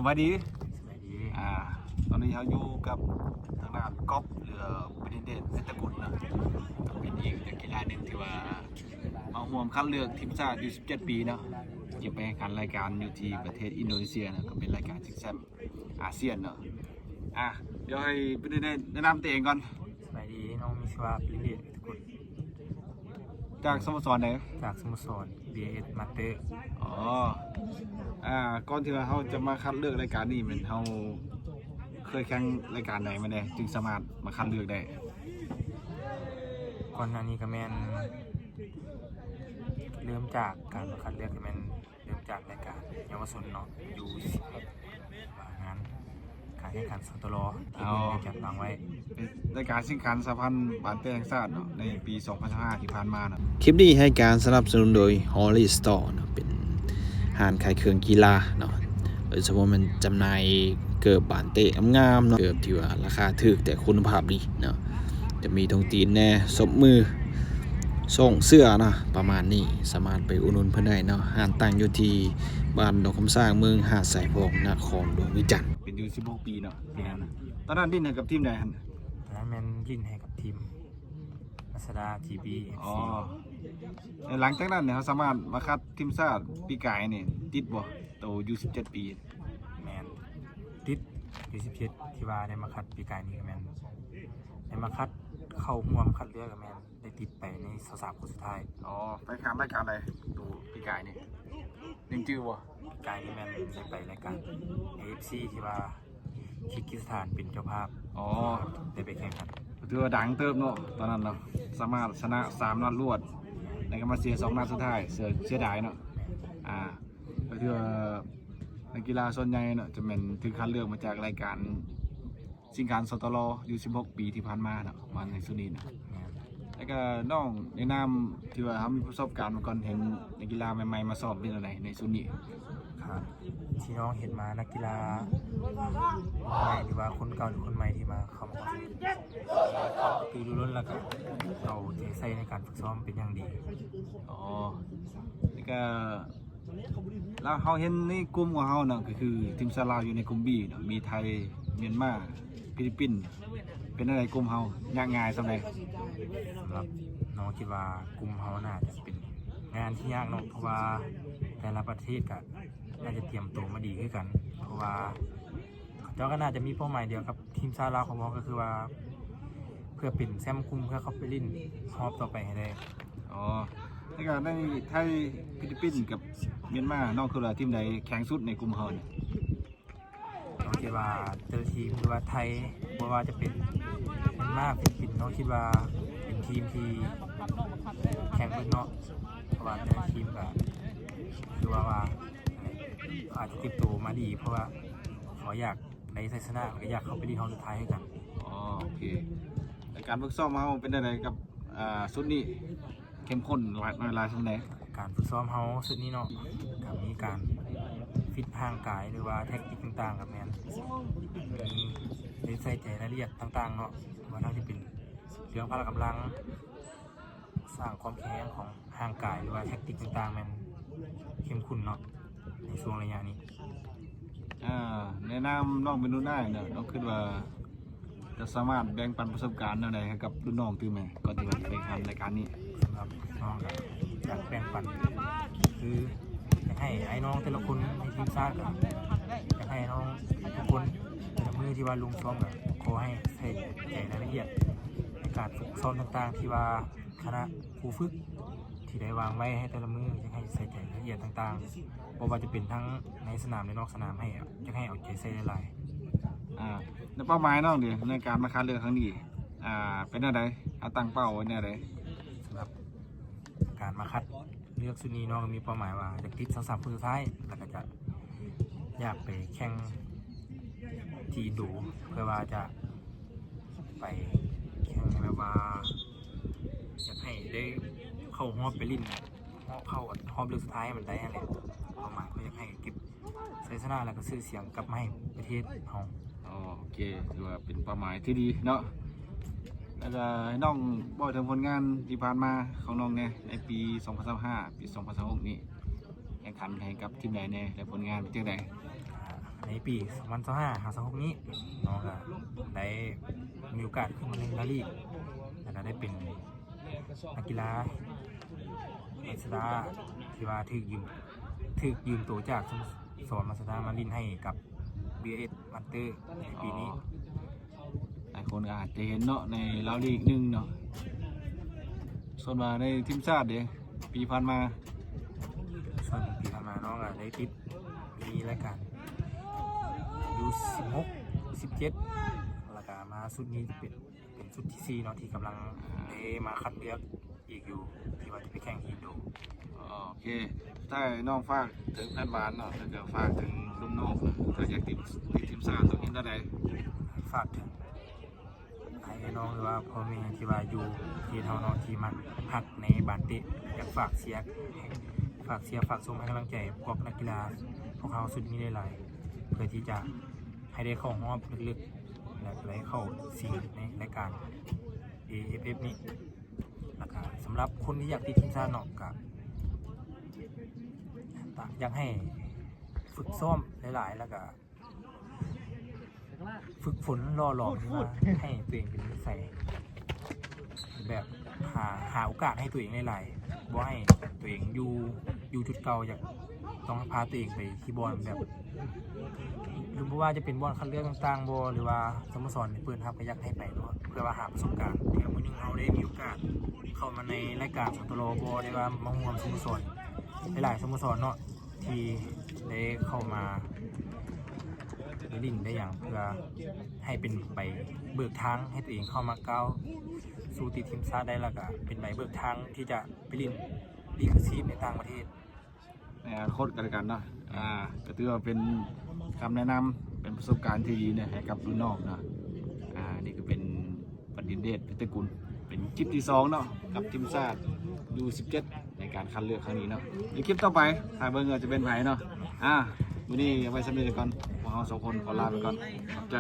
ສະບາຍດີ ສະບາຍດີ ອ່າ ຕອນນີ້ເຮົາຢູ່ກັບທາງດ້ານກອບ ຫຼື ປະດິດເດດ ເສດຖະກຸນເນາະ ກໍເປັນອີກນັກກິລາໜຶ່ງທີ່ວ່າມາຮ່ວມຄັດເລືອກທີມຊາດ ອາຍຸສິບເຈັດປີເນາະ ຈະໄປແຂ່ງຂັນລາຍການຢູ່ທີ່ປະເທດອິນໂດເນເຊຍເນາະ ກໍເປັນລາຍການຊິງແຊັມອາຊຽນເນາະ. ອ່າ ດຽວໃຫ້ປະດິດເດດແນະນຳຕົວເອງກ່ອນ. ສະບາຍດີ ນ້ອງມີຊື່ວ່າ ປະດິດເດດ ເສດຖະກຸນ. ຈາກສະໂມສອນໃດ? ຈາກສະໂມສອນ ບີເອສ ມາສເຕີ. ອໍ ອ່າ ກ່ອນທີ່ວ່າເຮົາຈະມາຄັດເລືອກລາຍການນີ້ ແມ່ນເຮົາເຄີຍແຂ່ງລາຍການໃດມາແດ່ ຈຶ່ງສາມາດມາຄັດເລືອກໄດ້? ກ່ອນໜ້ານີ້ກໍແມ່ນ ເລີ່ມຈາກການມາຄັດເລືອກກໍແມ່ນ ເລີ່ມຈາກລາຍການເຍົາວະຊົນເນາະ ຢູສິບຫົກ ວ່າງານການແຂ່ງຂັນ ສຕລ ທີ່ເພິ່ນໄດ້ຈັດວາງໄວ້ ເປັນລາຍການແຂ່ງຂັນສະຫະພັນບານເຕະແຫ່ງຊາດເນາະ ໃນປີສອງພັນຊາວຫ້າທີ່ຜ່ານມາເນາະ. ຄລິບນີ້ໃຫ້ການສະໜັບສະໜູນໂດຍ Holy Store ເນາະ ເປັນຮ້ານຂາຍເຄື່ອງກິລາເນາະ ໂດຍສະເພາະແມ່ນຈຳໜ່າຍເກີບບານເຕະງາມໆເນາະ ເກີບທີ່ວ່າລາຄາຖືກແຕ່ຄຸນນະພາບດີເນາະ ຈະມີຖົງຕີນແດ່ ສົບມື ໂສ້ງເສື້ອເນາະ ປະມານນີ້ ສາມາດໄປອຸດໜູນເພິ່ນໄດ້ເນາະ. ຮ້ານຕັ້ງຢູ່ທີ່ບ້ານດອງຄຳຊ້າງ ເມືອງຫາດຊາຍຟອງ ນະຄອນຫຼວງວຽງຈັນ. ເປັນຢູ່ສິບຫົກປີເນາະ ແມ່ນ. ຕອນນັ້ນຫຼິ້ນໃຫ້ກັບທີມໃດຫັ້ນ? ຕອນນັ້ນແມ່ນຫຼິ້ນໃຫ້ກັບທີມ ລາຊະດາ ທີບີ ເອັຟຊີ. ອໍ ແລ້ວຫຼັງຈາກນັ້ນເຮົາສາມາດມາຄັດທີມຊາດປີກາຍນີ້ ຕິດບໍ່? ໂຕຢູ່ສິບເຈັດປີ. ແມ່ນ ຕິດຢູ່ສິບເຈັດ ທີ່ວ່າໄດ້ມາຄັດປີກາຍນີ້ ກໍແມ່ນໄດ້ມາຄັດ ເຂົ້າຮ່ວມຄັດເລືອກ ກໍແມ່ນໄດ້ຕິດໄປໃນຊາວສາມຄົນສຸດທ້າຍ. ອໍ ໄປແຂ່ງລາຍການໃດ ໂຕປີກາຍນີ້ ຍັງຈື່ບໍ່? ປີກາຍນີ້ແມ່ນໄດ້ໄປລາຍການ ເອເອັຟຊີ ທີ່ວ່າ ຄີກິສຖານເປັນເຈົ້າພາບ. ອໍ ໄດ້ໄປແຂ່ງຂັນ ຖືວ່າດັງເຕີບເນາະຕອນນັ້ນເນາະ ສາມາດຊະນະສາມນັດລວດ ແລ້ວກໍມາເສຍສອງນັດສຸດທ້າຍ ເສຍ ເສຍດາຍເນາະ. ອ່າ ກໍຖືວ່ານັກກິລາສ່ວນໃຫຍ່ເນາະ ຈະແມ່ນຖືກຄັດເລືອກມາຈາກລາຍການຊິງຂັນ ສຕລ ຢູ່ສິບຫົກປີທີ່ຜ່ານມາເນາະ ມາໃນຊຸດນີ້ນະ. ແມ່ນ ແລ້ວກໍນ້ອງໃນນາມທີ່ວ່າເຮົາມີປະສົບການມາກ່ອນ ເຫັນນັກກິລາໃໝ່ໆມາຊ້ອມເປັນຈັ່ງໃດໃນຊຸດນີ້? ທີ່ນ້ອງເຫັນມາ ນັກກິລາໃໝ່ ຫຼືວ່າຄົນເກົ່າ ຫຼື ຄົນໃໝ່ທີ່ມາເຂົ້າມາ ຄວາມກະຕືລືລົ້ນ ແລ້ວກໍເອົາໃຈໃສ່ໃນການຝຶກຊ້ອມເປັນຢ່າງດີ. ອໍ ແລ້ວກໍ ແລ້ວເຮົາເຫັນໃນກຸ່ມຂອງເຮົານະ ກໍຄືທີມຊາດລາວຢູ່ໃນກຸ່ມບີເນາະ ມີໄທ ມຽນມາ ຟີລິບປິນ ເປັນຈັ່ງໃດກຸ່ມເຮົາ ຍາກງ່າຍສ່ຳໃດ? ສຳລັບນ້ອງຄິດວ່າກຸ່ມເຮົາໜ້າຈະເປັນງານທີ່ຍາກເນາະ ເພາະວ່າແຕ່ລະປະເທດກໍໜ້າຈະຕຽມໂຕມາດີຄືກັນ ເພາະວ່າເຂົາເຈົ້າກໍໜ້າຈະມີເປົ້າໝາຍດຽວກັບທີມຊາດລາວຂອງເຮົາ ກໍຄືວ່າເພື່ອເປັນແຊ້ມກຸ່ມ ເພື່ອເຂົ້າໄປຫຼິ້ນຮອບຕໍ່ໄປໃຫ້ໄດ້. ອໍ ແລ້ວກໍໃນໄທ ຟີລິບປິນ ກັບມຽນມາ ນ້ອງຄິດວ່າທີມໃດແຂງສຸດໃນກຸ່ມເຮົານີ້? ນ້ອງຄິດວ່າແຕ່ລະທີມ ຫຼືວ່າໄທ ບໍ່ວ່າຈະເປັນມຽນມາ ຟີລິບປິນ ນ້ອງຄິດວ່າເປັນທີມທີ່ແຂງເບິດເນາະ ເພາະວ່າແຕ່ລະທີມກໍຄືວ່າ ວ່າອາດຈະເກັບໂຕມາດີ ເພາະວ່າເຂົາຢາກໄດ້ໄຊຊະນະ ແລ້ວກໍຢາກເຂົ້າໄປຫຼິ້ນຮອບສຸດທ້າຍຄືກັນ. ອໍ ໂອເຄ ແລະ ການຝຶກຊ້ອມເຮົາເປັນຈັ່ງໃດກັບ ອ່າ ຊຸດນີ້? ເຂັ້ມຂຸ້ນຫຼາຍ ຫຼາຍສ່ຳໃດ? ການຝຶກຊ້ອມເຮົາຊຸດນີ້ເນາະ ກໍມີການຟິດຮ່າງກາຍ ຫຼືວ່າແທັກຕິກຕ່າງໆ ກໍແມ່ນມີ ໄດ້ໃສ່ໃຈລາຍລະອຽດຕ່າງໆເນາະ ວ່າທັງທີ່ເປັນເລື່ອງພະລະກຳລັງ ສ້າງຄວາມແຂງແຮງຂອງຮ່າງກາຍ ຫຼືວ່າແທັກຕິກຕ່າງໆ ແມ່ນເຂັ້ມຂຸ້ນເນາະ ໃນຊ່ວງໄລຍະນີ້. ອ່າ ໃນນາມນ້ອງເປັນລຸ້ນອ້າຍເນາະ ນ້ອງຄິດວ່າຈະສາມາດແບ່ງປັນປະສົບການແນວໃດໃຫ້ກັບລຸ້ນນ້ອງຕື່ມແດ່ ກ່ອນທີ່ວ່າຈະໄປແຂ່ງຂັນລາຍການນີ້? ສຳລັບນ້ອງກໍຢາກແບ່ງປັນ ຄືຢາກໃຫ້ອ້າຍນ້ອງແຕ່ລະຄົນໃນທີມຊາດ ກໍຢາກໃຫ້ນ້ອງທຸກຄົນ ແຕ່ລະມື້ທີ່ວ່າລົງຊ້ອມ ກໍຂໍໃຫ້ໃສ່ໃຈລາຍລະອຽດໃນການຝຶກຊ້ອມຕ່າງໆ ທີ່ວ່າຄະນະຄູຝຶກ ທີ່ໄດ້ວາງໄວ້ໃຫ້ແຕ່ລະມື້ ຢາກໃຫ້ໃສ່ໃຈລາຍລະອຽດຕ່າງໆ ບໍ່ວ່າຈະເປັນທັງໃນສະໜາມ ແລະ ນອກສະໜາມ ໃຫ້ ຢາກໃຫ້ເອົາໃຈໃສ່ຫຼາຍໆ. ອ່າ ແລະ ເປົ້າໝາຍນ້ອງເດ ໃນການມາຄັດເລືອກຄັ້ງນີ້ ອ່າ ເປັນແນວໃດ? ເຮົາຕັ້ງເປົ້າໄວ້ແນວໃດ? ສຳລັບການມາຄັດເລືອກຊຸດນີ້ ນ້ອງກໍມີເປົ້າໝາຍວ່າຢາກຕິດຊາວສາມຄົນສຸດທ້າຍ ແລ້ວກໍຈະ ຢາກໄປແຂ່ງທີ່ອິນໂດ ເພື່ອວ່າຈະໄປແຂ່ງແບບວ່າ ຢາກໃຫ້ໄດ້ເຂົ້າຮອບໄປຫຼິ້ນ ຮອບ ເຂົ້າຮອບເລືອກສຸດທ້າຍໃຫ້ມັນໄດ້ຫັ້ນແຫຼະ. ເປົ້າໝາຍກໍຢາກໃຫ້ເກັບໄຊຊະນະ ແລ້ວກໍຊື່ສຽງກັບມາໃຫ້ປະເທດເຮົາ. ອໍ ໂອເຄ ຖືວ່າເປັນເປົ້າໝາຍທີ່ດີເນາະ. ແລ້ວກໍໃຫ້ນ້ອງເວົ້າເຖິງຜົນງານທີ່ຜ່ານມາຂອງນ້ອງແດ່ ໃນປີສອງພັນຊາວຫ້າ ປີສອງພັນຊາວຫົກນີ້ ແຂ່ງຂັນໃຫ້ກັບທີມໃດແດ່ ແລະ ຜົນງານເປັນຈັ່ງໃດ? ອ່າ ໃນປີສອງພັນຊາວຫ້າ ຫາ ຊາວຫົກນີ້ ນ້ອງກໍໄດ້ມີໂອກາດເຂົ້າມາເລ່ນລາລີກ ແລ້ວກໍໄດ້ເປັນນັກກິລາມາສເຕອທີ່ວ່າຖືກຢືມ ຖືກຢືມໂຕຈາກສະໂມສອນມາສເຕອມາຫຼິ້ນໃຫ້ກັບ ບີເອສ ມາສເຕໃນປີນີ້. ອໍ ຫຼາຍຄົນກໍອາດຈະເຫັນເນາະ ໃນລາວລີກໜຶ່ງເນາະ. ສ່ວນວ່າໃນທີມຊາດເດ ປີຜ່ານມາ? ສ່ວນປີຜ່ານມານ້ອງກໍໄດ້ຕິດ ມີລາຍການ ຢູສິບຫົກ ສິບເຈັດ ແລ້ວກໍມາຊຸດນີ້ເປັນ ເປັນຊຸດທີສີ່ເນາະ ທີ່ກຳລັງເດມາຄັດເລືອກອີກຢູ່ ທີ່ວ່າຈະໄປແຂ່ງທີ່ອິນໂດ. ໂອເຄ ສຸດທ້າຍນ້ອງຝາກເຖິງແຟນບານເນາະ ແລ້ວກໍຝາກເຖິງໜຸ່ມນ້ອງເນາະ ຖ້າຢາກຕິດ ຕິດທີມຊາດຕ້ອງເຮັດແນວໃດ? ຝາກເຖິງ ໃຫ້ອ້າຍນ້ອງ ຫຼືວ່າພໍ່ແມ່ທີ່ວ່າຢູ່ເຂດເຮົາເນາະ ທີ່ມັກຮັກໃນບານເຕະ ຢາກຝາກເຊຍ ຝາກເຊຍ ຝາກຊົມໃຫ້ກຳລັງໃຈພວກນັກກິລາພວກເຮົາຊຸດນີ້ຫຼາຍໆ ເພື່ອທີ່ຈະໃຫ້ໄດ້ເຂົ້າຮອບເລິກໆ ແລະ ໄດ້ເຂົ້າຊິງໃນລາຍການ ເອເອັຟເອັຟ ນີ້. ແລ້ວກະສຳລັບຄົນທີ່ຢາກຕິດທີມຊາດເນາະ ກະ ຢາກໃຫ້ຝຶກຊ້ອມຫຼາຍໆ ແລ້ວກະ ຝຶກຝົນຫຼໍ່ຫຼອມ ໃຫ້ຕົວເອງເປັນນິໄສ ແບບ ຫາ ຫາໂອກາດໃຫ້ຕົວເອງຫຼາຍໆ ບໍ່ໃຫ້ຕົວເອງຢູ່ ຢູ່ຈຸດເກົ່າ ຢາກ ຕ້ອງພາຕົວເອງໄປທີ່ບ່ອນແບບ ຫຼືບໍ່ວ່າຈະເປັນບ່ອນຄັດເລືອກຕ່າງໆບໍ ຫຼືວ່າສະໂມສອນທີ່ເປີດຮັບ ກໍຢາກໃຫ້ໄປເນາະ ເພື່ອວ່າຫາປະສົບການ ເທື່ອມື້ໜຶ່ງເຮົາໄດ້ມີໂອກາດເຂົ້າມາໃນລາຍການ ສຕລ ບໍ ຫຼືວ່າມາຮ່ວມສະໂມສອນ ຫຼາຍໆສະໂມສອນເນາະ ທີ່ໄດ້ເຂົ້າມາໄດ້ຫຼິ້ນໄດ້ຫຍັງ ເພື່ອໃຫ້ເປັນໃບເບີກທາງໃຫ້ຕົວເອງເຂົ້າມາກ້າວສູ່ຕິດທີມຊາດໄດ້ ແລ້ວກະເປັນໃບເບີກທາງທີ່ຈະໄປຫຼິ້ນລີກອາຊີບໃນຕ່າງປະເທດ ໃນອະນາຄົດກັນແລ້ວກັນເນາະ. ອ່າ ກໍຖືວ່າເປັນຄຳແນະນຳ ເປັນປະສົບການທີ່ດີເນາະ ໃຫ້ກັບລຸ້ນນ້ອງເນາະ. ອ່າ ນີ້ກໍເປັນບັນດິດເດດ ເພັດຕະກຸນ ເປັນຄລິບທີສອງເນາະ ກັບທີມຊາດ ຢູສິບເຈັດ ໃນການຄັດເລືອກຄັ້ງນີ້ເນາະ. ໃນຄລິບຕໍ່ໄປ ຖ້າເບິ່ງວ່າຈະເປັນໃຜເນາະ. ອ່າ ມື້ນີ້ເອົາໄວ້ສ່ຳນີ້ກ່ອນ ພວກເຮົາສອງຄົນຂໍລາໄປກ່ອນ ຂອບໃຈ.